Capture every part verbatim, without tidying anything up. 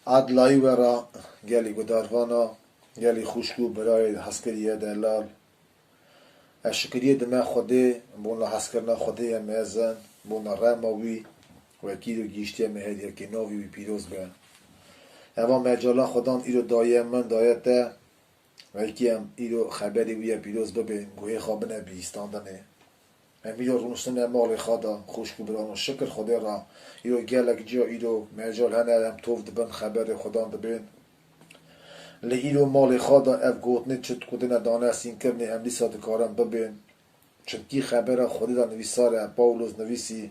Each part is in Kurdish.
Edlayî we re gelî gudarvana, gelî xwişk û birayê hezkirî ye delal. Ez şikiriyê dime Xwedê bona hezkirina Xwedê ye mezin, bona rema wî, wekî îro gihîştiye me her yekê, navê wî pîroz be. Eva mecala Xwedan îro daye min, daye te, wekî em îro xeberê wî ye pîroz bibên, guhê xwe bine bihîstandinê. Em îro rûniştine malê xwe de, xwişk û birano, şikir Xwedê re, îro gelek ciya îro mecal hene, em tov dibin, xeberê Xwedan dibên. Lê îro malê xwe de ev gotinê çi dikutine dane sînkirinê, em dîsa dikarin bibên. Çimkî xebera Xwedê de nivîsar e, Pawlos nivîsî,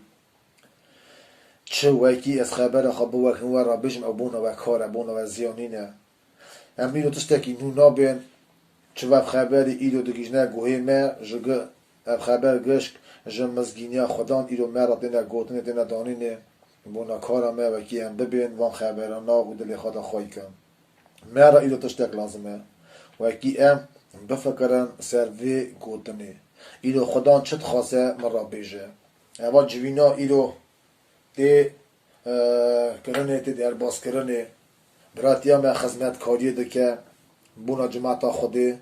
çi wekî ez xebera xwe biwekin we re bijim, ew bona we kar e, bona we ziyan nîne. Em îro tiştekî nû nabên, çi vev xeberî îro digihîjne guhê me, ji gi-, ev xeber gişk ji mizgîniya Xwedan îro me re têne gotinê, têne danînê, bona kara me wekî em bibên van xeberana û dilê xwe de xwey kin. Me re îro tiştek lazim e. Wekî em bifikirin ser vê gotinê. Îro Xwedan çi dixwaze min re bêje. Eva civîna îro tê, e, kirinê, tê derbazkirinê. Biratiya me xizmetkariyê dike bona cimata Xwedê,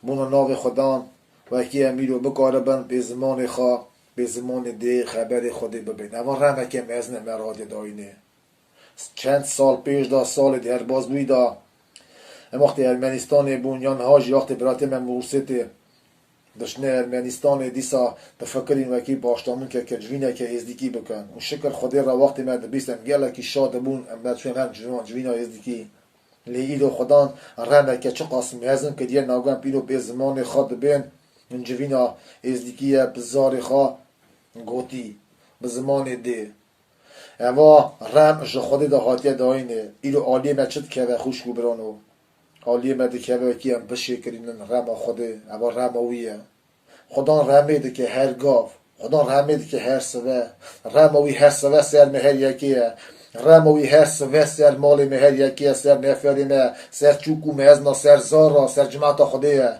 bona navê Xwedan, wekî em îro bikaribin pê zimanê xwe, pê zimanê dê xeberê Xwedê bibên. Eva remeke mezin e me radye dayînê. Çend sal pêş de, salê derbazbûyî de, em wextê Ermenistanê bûn, yan ha jî wextê biratê me Mûrsê tê diştine Ermenistanê, dîsa difikirîn wekî başdaminkeke civîneke êzdîkî bikin. Û şikir Xwedê re wextê me dibîst, em gelekî şa dibûn, em me çûn hem civîna, civîna êzdîkî. Lê îro Xwedan remeke çiqas mezin kiriye, nagem pîro pê zimanê xwe dibên, min civîna êzdîkî ye, bi zarê xwe gotî, bi zimanê dê. Eva rem ji Xwedê de hatiye dayînê. Îro aliyê me çi dikeve, xwişk û birano? Aliyê me dikeve wekî em bişêkirînin rema Xwedê. Eva rema wî ye. Xwedan remê dike her gav. Xwedan remê dike her sibe. Rema wî her sibe ser me her yekê ye. Rema wî her sibe ser malê me her yekê ye, ser neferê me, ser çûk û mezna, ser zara, ser cimata Xwedê ye.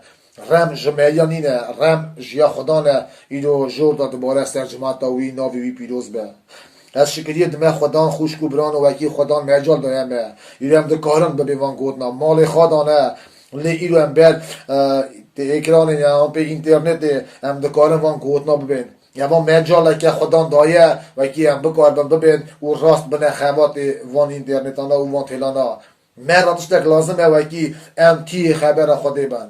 Rem ji meriya nîne, rem ji ya Xwedan e, îro jor de dibare ser cimata wî, navê wî pîroz be. Ez şikiriyê dime Xwedan, xwişk û birano, wekî Xwedan mecal daye me. Îro em dikarin bibê van gotina. Malê xwe dane, lê îro em ber, e, tê ekranê yan pê înternetê em dikarin van gotina bibên. Eva mecaleke Xwedan daye, wekî em bikaribin bibên û rast bine xebatê van înternetana û van têlana. Me re tiştek lazim e, wekî em tiyê xebera Xwedê bin.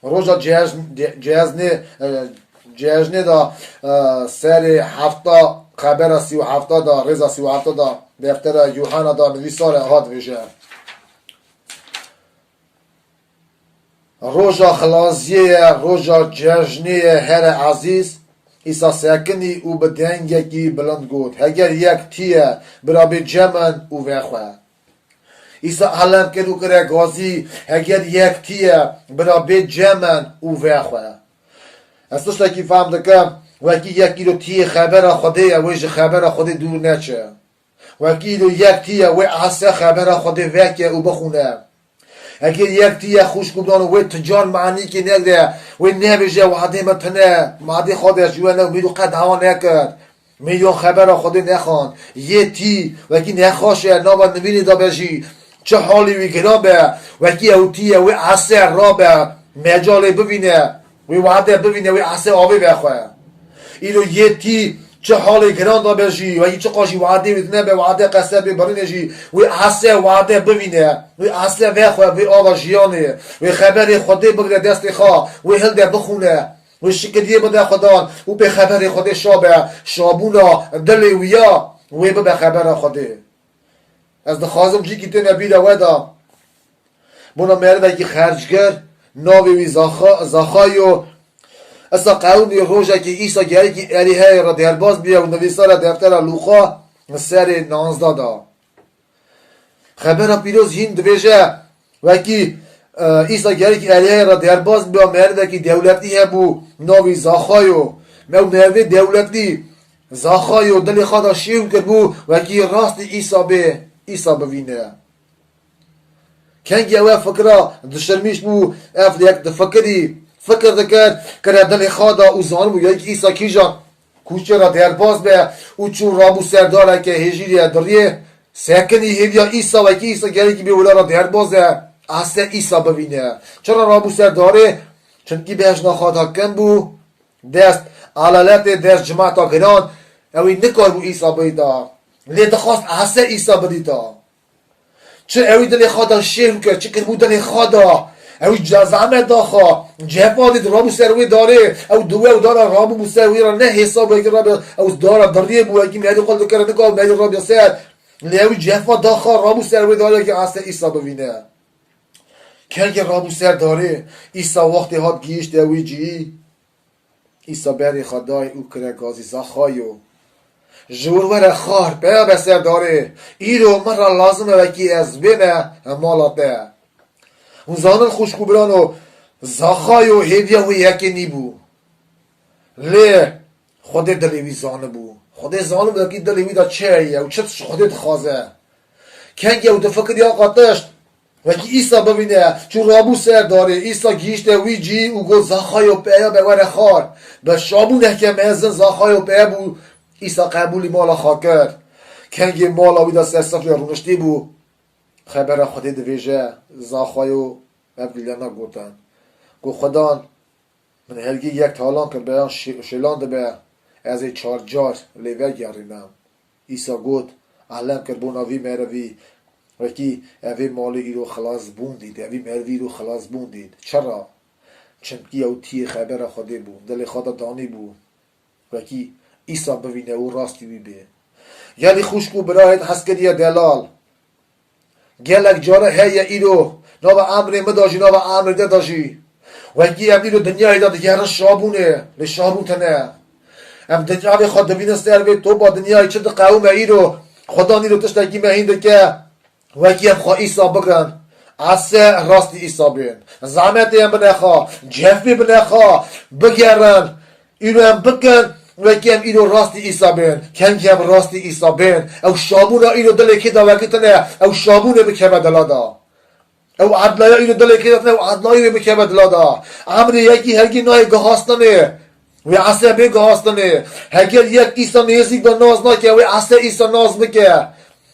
Roja cejn-, ce-, ceznê, e, cejnê de, e, serê hefta, xebera sî û hefta de, rêza sî û hefta de, deftera Yuhanna de nivîsar e, hat vêje. Roja xilaziyê ye, roja cejnê ye, here ezîz, Îsa sekinî û bi dengekî bilind got, Heger yek tî ye, bira bê cem min û vexwe. Îsa elem kir û kire gazî, Heger yek tî ye, bira bê cem min û vexwe. Ez tiştekî fehm dikim, wekî yek îro tiyê xebera Xwedê ye, wê ji xebera Xwedê dûr neçe. Wekî îro yek tî ye, wê ese xebera Xwedê veke û bixûne. Eger yek tî ye xwişk û birano, wê ti can manîkê negre, wê nebêje, wadê me tine, wadê xwe de ji we ne, mîro qet dawa nekir. Mîro xebera Xwedê nexwend. Yê tî, wekî nexweş e, nava nivînê de be jî, çi halê wî giran be, wekî ew tî ye, wê ese rabe, mecalê bivîne. Wê wade bivîne, wê ese avê vexwe. Îro yê tî çi halê giran de be jî, wekî çiqas jî wadê wê nebe, wade qese bê birinê jî, wê ese wade bivîne, wê ese vexwe, vê ava jiyanê, wê xeberê Xwedê bigre destê xwe, wê hilde bixûne, wê şikiriyê bide Xwedan û pê xeberê Xwedê şa be, şabûna dilê wî ya, wê bibe xebera Xwedê. Ez dixwazim cîkî têne bîra we de. Bona merivekî xercgir, navê wî Zaxa-, Zaxayo. Esa qewimî rojekî Îsa gerîkî Elîheyê re derbas bûye û nivîsare deftera Lûqa serê nanzda da. Xebera pîroz hîn dibêje, wekî, e, Îsa gerîkî Elîheyê re derbas bûye, merivekî dewletî hebû, navî Zaxayo. Me û merivê dewletî Zaxayo dilê xwe de şêw kirbû, wekî rastî Îsa bê, Îsa bivîne. Kengî ew ev fikra dişirmîşt bû, ev yek difikirî, fikir dikir, kire dilê xwe de û zanibû yek Îsa kîjan kûçe re derbas be û çû rabû ser dareke hêjîrê diriyê, Sekinî hêviya Îsa, wekî Îsa gelekî bê wila re derbaz e, ese Îsa bivîne. Çira rabû ser darê? Çimkî bejna xwe da kin bû, dest elaletê, dest cimata giran, ewî nikaribû Îsa bidîta. Lê dixwast ese Îsa bidîta. Çi ewî dilê xwe da şêr bike, çi kiribû dilê xwe da. Ewî ca-, zehmet da xwe. Cefa dît, rabû ser wê darê. Ew diwe û dara rabû bû ser wê re, ne hêsa bû, wekî rabê, ew dara diriyê bû, wekî merî xwe dikire, nika merî rabê ser. Lê ewî cefa da xwe, rabû ser wê darê, wekî ese Îsa bivîne. Kengê rabû ser darê, Îsa wextê hat gihîşte wî cî. Îsa berê xwe dayê û kire gazî: Zaxayo, ji wir were xar, peya be ser darê. Îro min re lazim e wekî ez bême mala te. Hûn zanin xwişk û birano, Zaxayo hêviya wê yekê nîbû. Lê Xwedê dilê wî zanibû. Xwedê zanibû wekî dilê wî de çi heye û çi ji Xwedê dixwaze. Kengê ew difikiriya qe tişt wekî Îsa bivîne, çû rabû ser darê. Îsa gihîşte wî cî û got: Zaxayo, peya be were xar. Bi şabûneke mezin Zaxayo peye bû. Îsa qebûlî mala xwe kir. Kengê mala wî de ser sifrê rûniştî bû. Xebera Xwedê divêje, Zaxayo ev giliyana gotin. Got: Xwedan, min hergî yek talan kir, beyan şê-, şêlan dibe, ez ê çar car lê vegerînim. Îsa got: Elem kir bona vî merivî, wekî evê malê îro xilas bûn dît, evî merivî îro xilas bûn dît. Çira? Çimkî ew tiyê xebera Xwedê bû, dilê xwe de danî bû. Wekî Îsa bivîne û rastî wî bê. Gelî xwişk û birayên hezkiriye delal. Gelek care heye îro nava emrê min de jî, nava emrê te de jî. Wekî em îro dinyayê de digerin şabûnê, lê şabûn tune. Em dinyavê xwe dibînin ser vê topa dinyayê çi diqewime îro. Xwedan îro tiştekî me hîn dike. Wekî em xwe Îsa bikin, ese rastî Îsa bên. Zehmetê em bine xwe, cefê bine xwe, bigerin. Îro em bikin, wekî em îro rastî Îsa bên. Kengî em rastî Îsa bên, ew şabûna îro dilê kê de wekî tune, ew şabûnê bikeve dila de. Ew edlaya îro dilê kê de tune, ew edlayê wê bikeve dila de. Emrê yekî hergî nayê gihastinê. Wê ese bê gihastinê. Heger yek Îsa nêzîk be, nas nake, wê ese Îsa nas bike.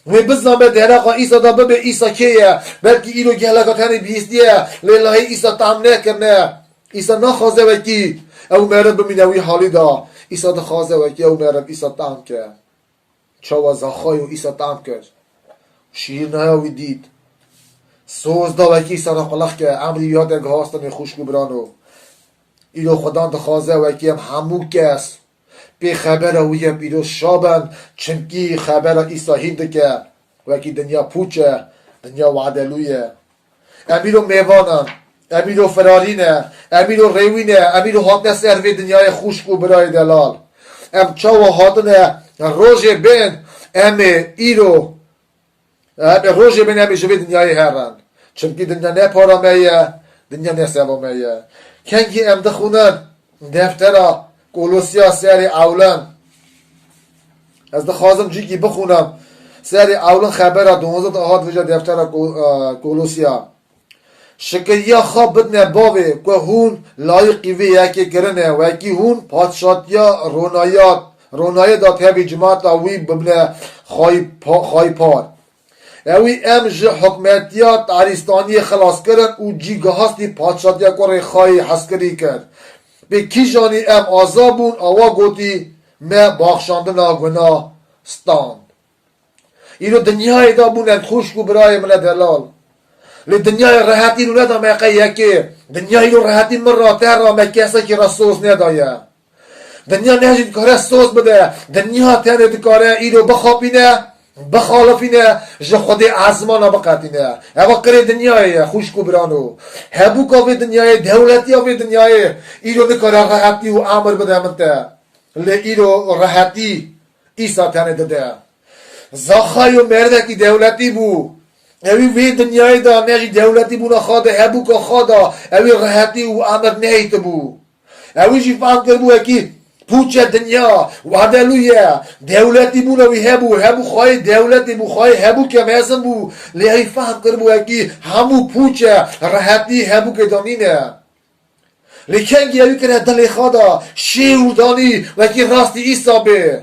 Wê bizanbe dereqa Îsa da bibe Îsa kê ye. Belkî îro geleka tenê bihîstiye, lê lahê Îsa tam nekirine. Îsa naxwaze wekî ew meriv bimîne wî halî da. Îsa dixwaze wekî ew meriv Îsa tam ke. Çawa Zaxayo Îsa tam kir. Şîrînaya wî dît. Soz da wekî Îsa re qulix ke, emrî wî hate gihastinê xwişk û birano. Îro Xwedan dixwaze wekî em hemû kes pê xebera wî em îro şa bin, çimkî xebera Îsa hîn dike. Wekî dinya pûç e, dinya wadelû ye. Em îro mêvan in, em îro firarî ne, em îro rêwî ne, em îro hatine ser vê dinyayê xwişk û birayê delal. Em çawa hatine rojê bên, em ê îro, em ê rojê bên em ê ji vê dinyayê herin. Çimkî dinya ne para me ye, dinya ne seva me ye. Kengî em dixwînin, Deftera Kolosya serê ewlin. Ez dixwazim cîkî bixwînim. Serê ewlin xebera duwazdeh de hat vêca deftera Ko-, e, Kolosya. Şikiriya xwe bidine bavê ku hûn layiqî vê yekê kirine, wekî hûn padşatiya ronayat, ronayê de tevî cimata wî bibine xayî pa-, xayî par. Ewî em ji hikmetiya tarîstaniyê xilas kirin û cîgihastî padşatiya kurê xayî hezkirî kir. Pê kîjanî em aza bûn, awa gotî, me baxşandina guna stand. Îro dinyayê de bûn em xwişk û birayê min e delal. Lê dinyayê rehetî nû neda me qey yekê. Dinya îro rehetî min ra, te ra, me kesekî ra soz nedaye. Dinya ne jî dikare soz bide. Dinya tenê dikare îro bixapîne, bixalifîne, ji Xwedê ezmana biqetîne. Eva kirê dinyayê ye, xwişk û birano. Hebûka vê dinyayê, dewletiya vê dinyayê îro nikare rehetî û emir bide min te. Lê îro rehetî Îsa tenê dide. Zaxayo merivekî dewletî bû. Ewî vê dinyayê de ne jî dewletî bûna xwe de, hebûka xwe de, ewî rehetî û emir nehêtibû. Ewî jî fehm kiribû wekî pûçe dinya, wadelû ye, dewletî bûna wî hebû, hebû xwayê dewletê bû, xwayê hebûke mezin bû. Lê ewî fehm kiribû wekî hemû pûçe, rehetî hebûke de nîne. Lê kengî ewî kire dilê xwe de, şêr û danî, wekî rastî Îsa bê.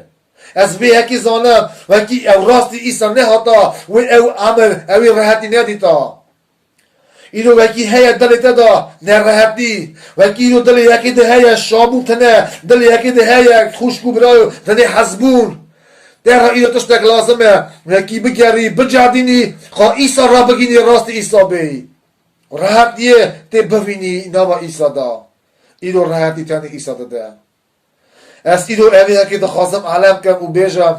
Ez vê yekê zanim, wekî ew rastî Îsa nehata, wê ew emir, ew ê rehetî nedîta. Îro wekî heye dilê te de nerehetî, wekî îro dilê yekê de heye şabûn tine, dilê yekê de heye xwişk û birayo tenê hezbûn. Te re îro tiştek lazim e, wekî bigerî, bicerdînî, xwe Îsa re bigînî, rastî Îsa bêyî. Rehetiyê tê bivînî nava Îsa de. Îro rehetî tenê Îsa dide. Ez îro evê yekê dixwazim elem kim û bêjim,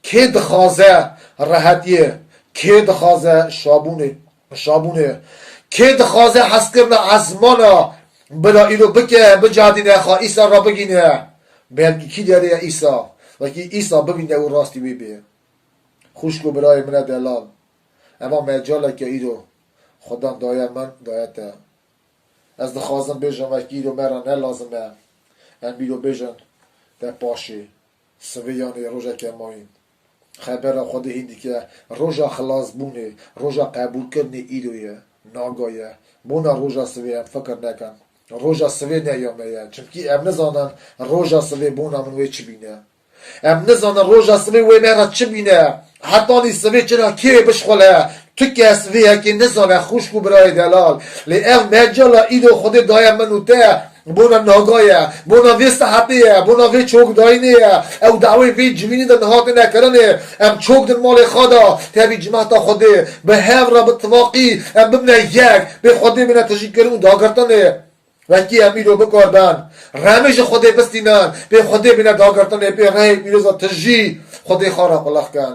kê dixwaze rehetiyê, kê dixwaze şabûnê, şabûnê, kê dixwaze hezkirina ezmana, bila îro bike, bicadîne, xwe Îsa re bigîne. Belkî kî derê ye Îsa, wekî Îsa bibîne û rastî wê bê. Xwişk û birayê min e delal. Eva mecaleke îro Xudan daye min, daye te. Ez dixwazim bêjim, wekî îro me re ne lazim e. Em îro bêjin te paşê. Sivê yanê rojeke mayîn. Xebera Xwedê hîn dike, roja xilasbûnê, roja qebûlkirinê îro ye, naga ye. Bona roja sivê em fikir nekin. Roja sivê ne ya me ye. Çimkî em nizanin roja sivê bona min wê çi bîne. Em nizanin roja sivê wê me re çi bîne. Hetanî sivê çira kê bişxule. Tu kes vê yekê nizane, xwişk û birayê delal. Lê ev mecala îro Xwedê daye min û te. Bona naga ye. Bona vê saetê ye. Bona vê çokdayînê ye. Ew dawê vê civînî de niha têne kirinê. Em çok din malê xwe de. Tevî cimehta Xwedê. Bi hev re, bi tifaqî. Em bibine yek. Bê Xwedê bine tijîkirin û dagirtinê. Wekî em îro bikarbin, remê ji Xwedê bistînin, pê Xwedê bîne dagirtinê, pê rehê pîroza tijî Xwedê xwe re qulix kin.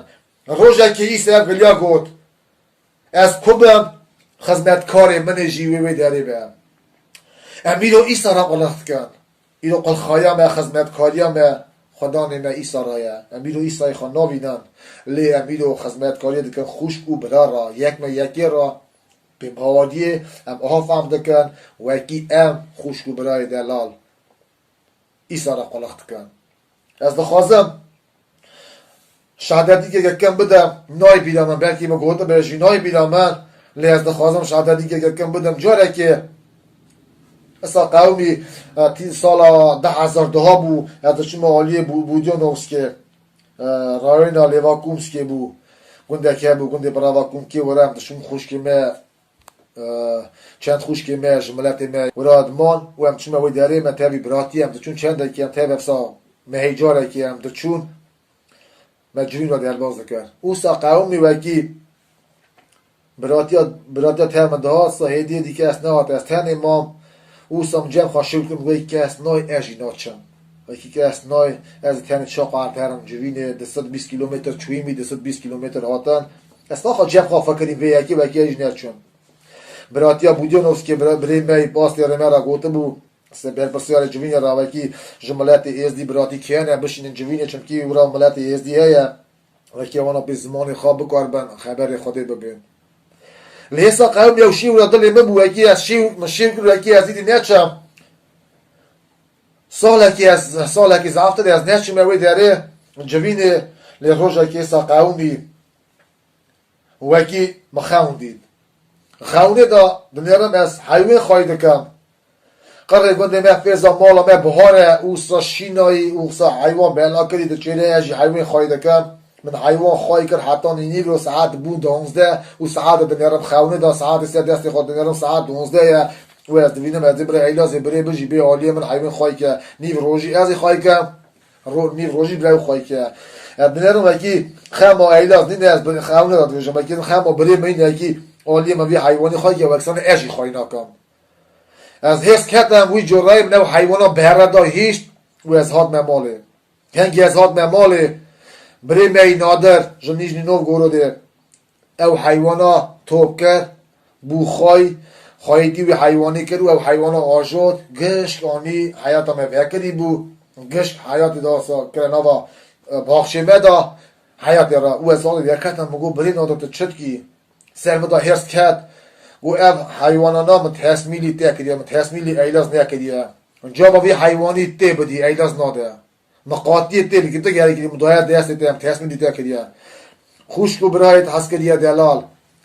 Rojekê Îsa ev giliya got, ez ku bim, xizmetkarê min ê jî wê wê derê be. Em îro Îsa re qulix dikin. Îro qulixaya me, xizmetkariya me, Xwedanê me Îsa re ye. Em îro Îsayê xwe navînin, lê em îro xizmetkariyê dikin xwişk û bira re, yek me yekê re. Pê baweriyê em aha fehm dikin, wekî em xwişk û birayê delal Îsa re qulix dikin. Ez dixwazim şehadetîkeke kem bidim, nayê bîra min, belkî min gotibe jî nayê bîra min, lê ez dixwazim şehadetîkeke kem bidim. Carekê Îsa qewimî, e, tî-, sala du hezar duha bû, ez diçûme aliyê Bû-, Bûdyonovskê. E, rayona Lêvakumskê bû. Gundek hebû, gundê Bravakumkê, were em diçûn xwişkê me, e, çend xwişkê me ji miletê me were diman û em çûme wê derê, me tevî biratî em diçûn çendekî em tev efsa mehê carekî em diçûn me civîn re derbaz dikir. Ûsa qewimî wekî Biratiya, biratiya tev min dihat, sa hêdiyê dî kes nehat, ez tenê mam. Ûsa min cem xwe şiv kirim, wê kes nayê, ez jî naçim. Wekî kes nayê, ez ê tenê çaqa em herim civînê, du sed bîst kîlometr çûyî min, du sed bîst kîlometr hatin. Ez taxa cem xwe fikirîm vê yekê, wekî ez jî neçûm. Biratiya Budyonovskê bira-, birê me yî pastê rê me re gotibû, se-, berpirsiyarê civînê re wekî ji miletê êzdî biratî kene bişînin civînê, çimkî wira miletê êzdî heye. Wekî wana pê zimanê xwe bikaribin, xeberê Xwedê bibin. Lê hêsa qewim yew şî wira dilê min bû, wekî ez şî, min şî kir, wekî ez îdî neçim. Salekî ez, salekî zaftir ez neçime wê derê civînê, lê rojekî hêsa qewimî wekî min xewn dît. Xewnê de dinêrim ez heywên xwey dikim. Qirê gundê me fêza mala me bihar e, ûsa şînayî, ûsa heywan bela kirî diçêre, ez jî heywan xwey dikim. Min heywan xwey kir, hetanî nîvro saet bû duwazdeh û saetê dinêrim xewnê de, saetê sê destê xwe dinêrim saet duwazdeh ye. Û ez dibînim, ez dê birê Eylazê birê bijî bê aliyê min heywan xwey ke. Nîv rojî ez ê xwey kem. Ro-, nîv rojî birê ew xwey ke. Ez dinêrim wekî xema Eylaz nîne, ez bi-, xewnê de dibêjim. Wekî xema birê min wekî aliyê min vî heywanî xwey ke, wek sene ez jî xwey nakim. Ez hêrs ketim, wî coreyê min ew heywana bi here da hişt û ez hatime malê. Kengî ez hatime malê, birê me yî Nadir ji Nîjnî Novgorodê ew heywana top kir, bû xwey, xweyîtî wî heywanî kir û ew heywana ajot, gişk anî heyata me vekirî bû, gişk heyatê dasa kire nava, e, baxçê me da heyatê re. Û ez alî veketim, min got, birê Nadir tu çi dikî? Ser min de hêrs ket. Got, ev heywanana min tesmîlî te kiriye, min tesmîlî Eylaz nekiriye. Cama vî heywanî tê bidî, Eylaz nade. Min qatiyê tê bikî, tu gerekî min daye destê te, em tesmîlî te kiriye. Xwişk û birayê te hez kiriye delal.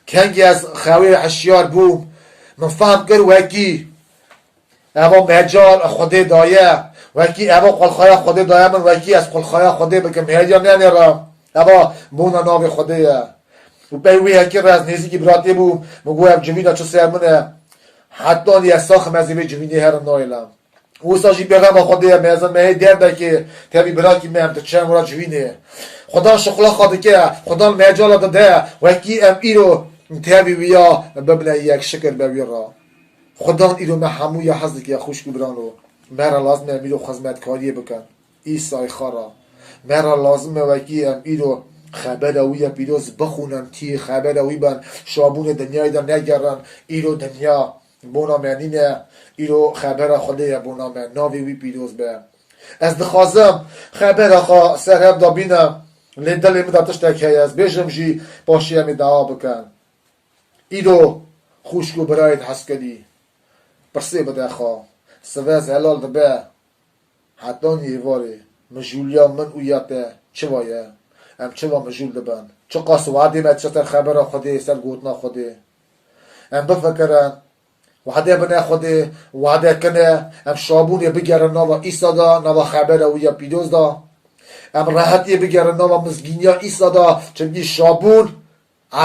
Kengî ez xewê hişyar bûm. Min fehm kir wekî. Eva mecal Xwedê daye. Wekî eva qulxaya Xwedê daye min, wekî ez qulxaya Xwedê bikim, hêriya nenêre. Eva bona navê Xwedê ye. Û pey wî yekê re ez nêzîkî biratê bûm, min got, ev civîna çi ser min e. Hetanî ez saxim, ez ê vê civînê herim nayêlem. Wisa jî pêxema Xwedê ye, mezin me hê derdekê, tevî birakî me em diçin wira civînê. Xudan şixula xwe dike, Xudan mecala dide, wekî em îro tevî wîya bibine yek, şikir be wî re. Xudan îro me hemû ya hez dike, xwişk û birano. Me re lazim e em îro xizmetkariyê bikin. Îsay xwe re. Me re lazim e wekî em îro xebera wî ya pîroz bixwînin, tî xebera wî bin, şabûnê dinyayê de negerin, îro dinya bona me nîne, îro xebera Xwedê ye bona me, navê wî pîroz be. Ez dixwazim xebera xwe ser hev de bînim, lê dilê min de tiştek heye, ez bêjim jî paşê em ê dawa bikin. Îro xwişk û birayên hezkirî, pirsê bide xwe, sibe zelal dibe, hetanî êvarê mijûliya min û ya te çiva ye? Em çiva mijûl dibin? Çiqas wadê me diçe ser xebera Xwedê, ser gotina Xwedê? Em bifikirin, wade bine Xwedê, wade kine, em şabûnê bigerin nava Îsa de, nava xebera wî ya pîroz de. Em rehetiyê bigerin nava mizgîniya Îsa de, çimkî şabûn,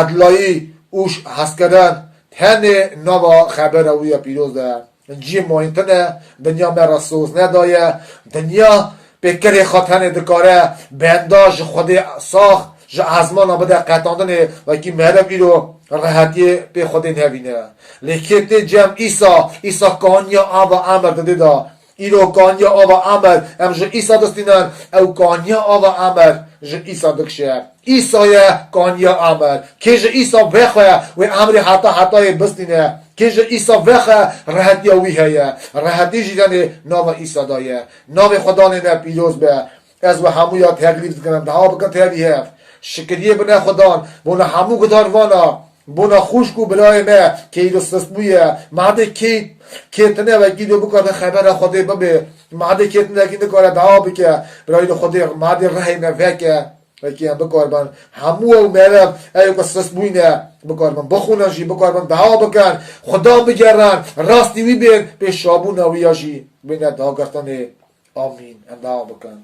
edlayî û ş-, hezkirin tenê nava xebera wî ya pîroz de ye. Cî mayîn tune, dinya me re soz nedaye, dinya pê kirê xwe tenê dikare benda ji Xwedê sax, ji ezmana bide qetandinê, wekî meriv îro rehetiyê pê Xwedê nevîne. Lê kê tê cem Îsa, Îsa kaniya ava emir didê de. Îro kaniya ava emir em ji Îsa distînin, ew kaniya ava emir ji Îsa dikişe. Îsa ye kaniya emir. Kê ji Îsa vexwe, wê emrê heta hetayê bistîne. Kê ji Îsa vexe, rehetiya wî heye. Rehetî jî tenê nava Îsa de ye. Navê Xudanê me pîroz be. Ez we hemû ya teklîf dikim, em dawa bikin tevî hev. Şikiriyê bine Xudan, bona hemû gudarvana, bona xwişk û birayê me, kê îro sist bûye, madê kê, kê tine wekî do bikare xebera Xwedê bibe, madê kê tine kî nikare dawa bike, birayê Xwedê, madê rehê me veke, wekî em bikarbin, hemû ew meriv, ew ku sist bûyne, bikarbin, bixwînin jî, bikarbin, dawa bikin, Xudan bigerin, rastî wî bên, pê şabûna wî ya jî, bêne dagirtinê. Amîn. Em dua bikin.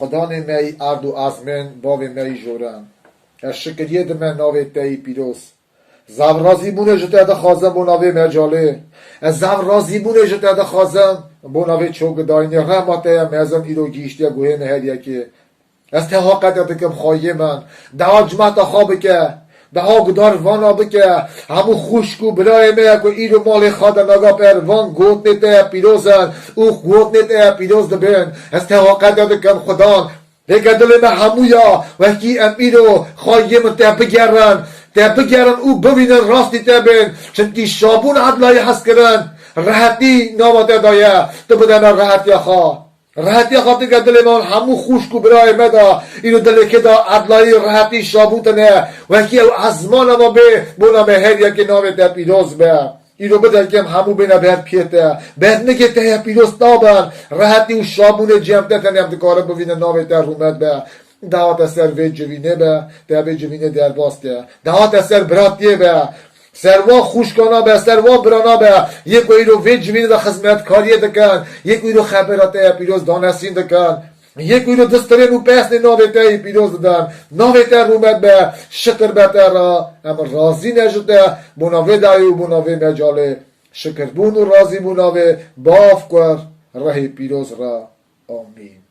Xudanê me yî erd û ezmên, bavê me yî joran. Ez şikiriyê dime navê te yî pîroz. Zaf razîbûnê ji te dixwazim bo navê mecalê. Ez zaf razîbûnê ji te dixwazim bo navê çokidayînê. Rehma te ye mezin îro gihîştiye guhê me her yekê. Ez te haqete dikim xwayê min. Deha cimata xwe bike. Deha gudarvana bike. Hemû xwişk û birayê me ye ku îro malê xwe de naga per van gotinê te ye pîroz in û gotinê te ye pîroz dibin. Ez te haqete dikim Xudan. Vêke dilê me hemû ya, wekî em îro xwayê min te bigerin. Te bigerin û bivînin rastî te bên. Çimkî şabûn edlayî hez kirin. Rehetî nava te de ye. Tu bide me rehetiya xwe. Rehetiya xwe tike dilê me û hemû xwişk û birayê me de, îro dilê kê de edlayî, rehetî, şabûn tine, wekî ew ezmana me bê, bona me her yekê navê te pîroz be. Îro bide ke em hemû bêne ber piyê te. Ber nigê te ye pîroz ta ben, rehetî û şabûnê cem te tenê em dikarin bivînin navê te rûmet be. Dawate ser vê civînê be, te vê civînê derbas ke. Dawate ser biratiyê be. Ser va xwişkana be, ser va birana be, yê ku îro vê civînê de xizmetkariyê dikin, yê ku îro xebera te ye pîroz danesîn dikin, yê ku îro distirên û pesnê navê te yî pîroz didin. Navê te rûmet be, şikir be te re, em razî ne ji te, bona vê dayê û bona vê mecalê. Şikirbûn û razîbûna vê Bav, Kur, Rehê Pîroz re. Amîn.